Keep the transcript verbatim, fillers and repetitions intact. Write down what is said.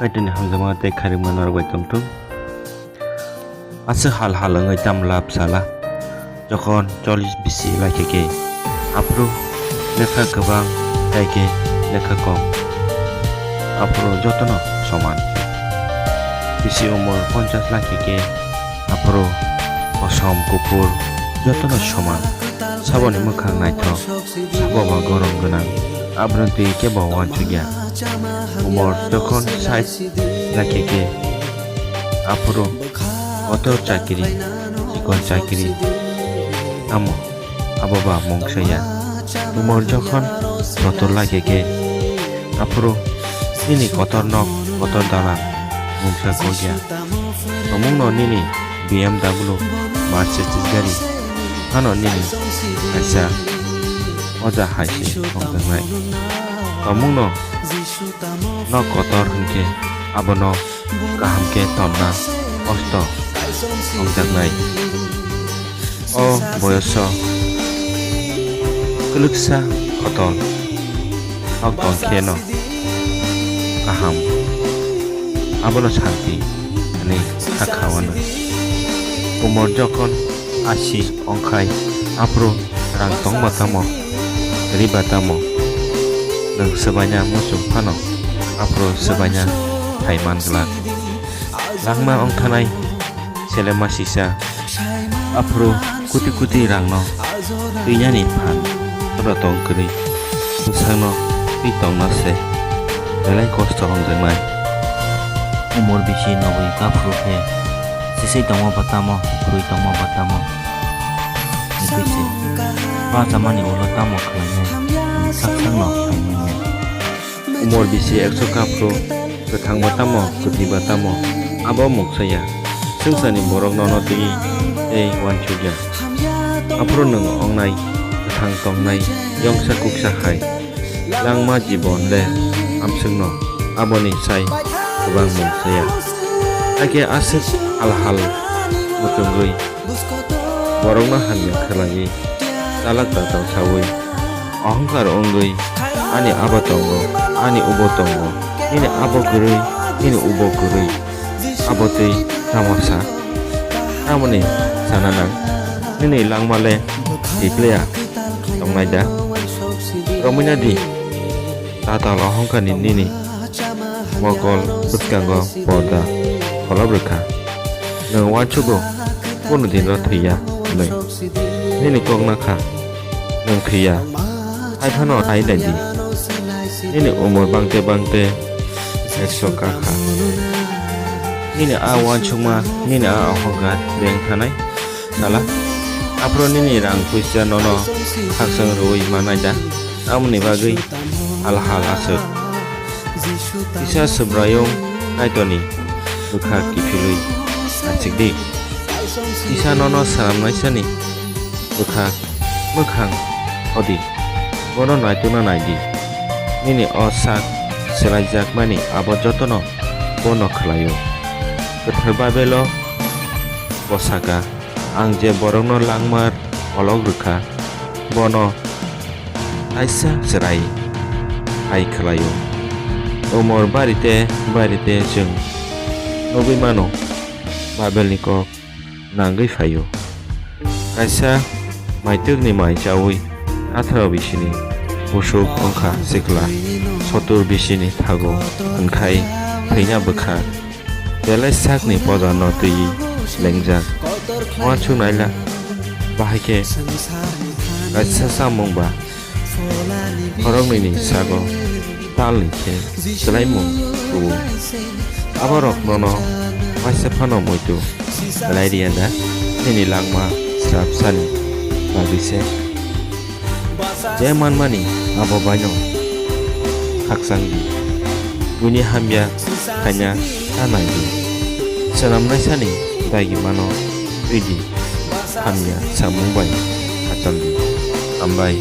Kaitorni hamjakma tei khairokma norok bai tongthung. Aswk hal hal wngwi tamo lab sala. Jokhon chollish bisi laikha khe, aphuru lekha kwbang tei khe lekha kom, aphuru jotono soman. Bisi umor ponchash laikha khe, aphuru kosom kuphur jotono soman. Saboni mwkhang naithok, sabo ba gorom gwnang, abono twi kebo uansukya. Umor jokhon sait laikha khe, aphuru kotor chakiri, chikon chakiri, tamo abo ba mungsa ya. Umor jokhon sotor laikha khe, aphuru nini kotor nok, kotor dalan mungsa kok ya. Tomungno nini B M W, Mercedes gari phano nini kaisa oja hai se tongjaknai. Tomungno nok kotor hwnkhe abono kaham khe tonna kosto tongjaknai. O boyoso kwlwksa kotor nok tong kheno kaham, abono santi hwnwi sakha wano. Umor jokhon asi ongkhai, aphuru rang tongba tamo, riba tamo, nwng swbaina muchung phano aphuru swbaina phai man glak. Langma ongthanai selema sisa, aphuru kuti kuti rangno twinani phan oro tong kwrwi, bwsakno twi tongna se belai kosto ongjaknai. Umor bisi nogwi kaphuru khe, sisai tongma ba tamo, kwrwi tongma ba tamo, wngwi se bachamani ulo tamo khlainai, sak sakno phaimanya. Umor bisi ekso kaphuru, kwthang ba tamo, kwthwi ba tamo, abo mungsa ya. Swngcharni borok nono twi tei uansukya. Aphuru nwng ongnai, kwthang tongnai, yongsa kuksa hai. Langma jibon le amswkno aboni sai kwbang mungsa ya. Hakhe aswk hal hal muchungwi borokno hamya khlaiwi, chalak tatal saui, ohongkar wngwi, "Ani abo tongo, ani ubo tongo, nini abo kwrwi, nini ubo kwrwi, abo twi tamo sa? Tamoni sana nang? Nini langma le tiplaya tongnai da?" Romwi na di, tatal ohongkarni nini mokol bwskango porda kholop rwkha. Nwng uansugo, "Kunu dinno thwiya," hwnwi. Nini kok na kha, nwng thwiya. Hai phano hai nai di. Nini umor bangte bangte ekso ka kha. Nini a uansukma, nini a ohongkar beng thanai sala. Aphuru nini rang puisa nono khakchang rwui manai da? Tamoni bagwi hal hal aswk. Kisa Subraiyung Kaitorni bwkha kiphilwi achik di. Kisa nono swnamnaisani bwkha mwkhang hodi, bono naitukna nai di. Nini o sak swlaijakmani abo jotono bono khlaio. Kwthar Baibelo bo saka, "Ang je borokno langmar olok rwkha, bono kaisa chwrai hai khlaio." Umor barite barite chwng nugwi mano, Baibelni kok nangwi phaio. Kaisa maitwkni mai chaui atharo bisini busuk wngkha sikla, sotur bisini thago hwnkhai thwina bwkha. Belai sakni poda no twi lengjak. Uansuk naila, bahai khe kaisa samung ba khoroknwi ni sago tal ni khe swlaimung kubu. Aborok nono waisa phano muitu belai riya da? Nini langma srapsani bagwi se. Je manmani abo baino khakchang di. Buini hamya khaina ta nai di. Swnamnaisani dagi mano twi di. Hamya samung bai achal di. Hambai.